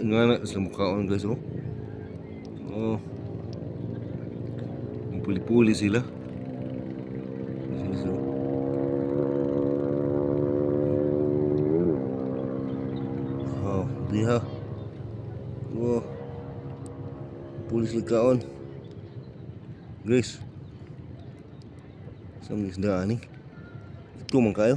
Nga na sila mukaon, guys, oh. Oh. Puli-puli sila. Sila sila. Oh, diha. Oh. Puli sila kaon. Guys. Sa mga isda ani. Ito man kayo.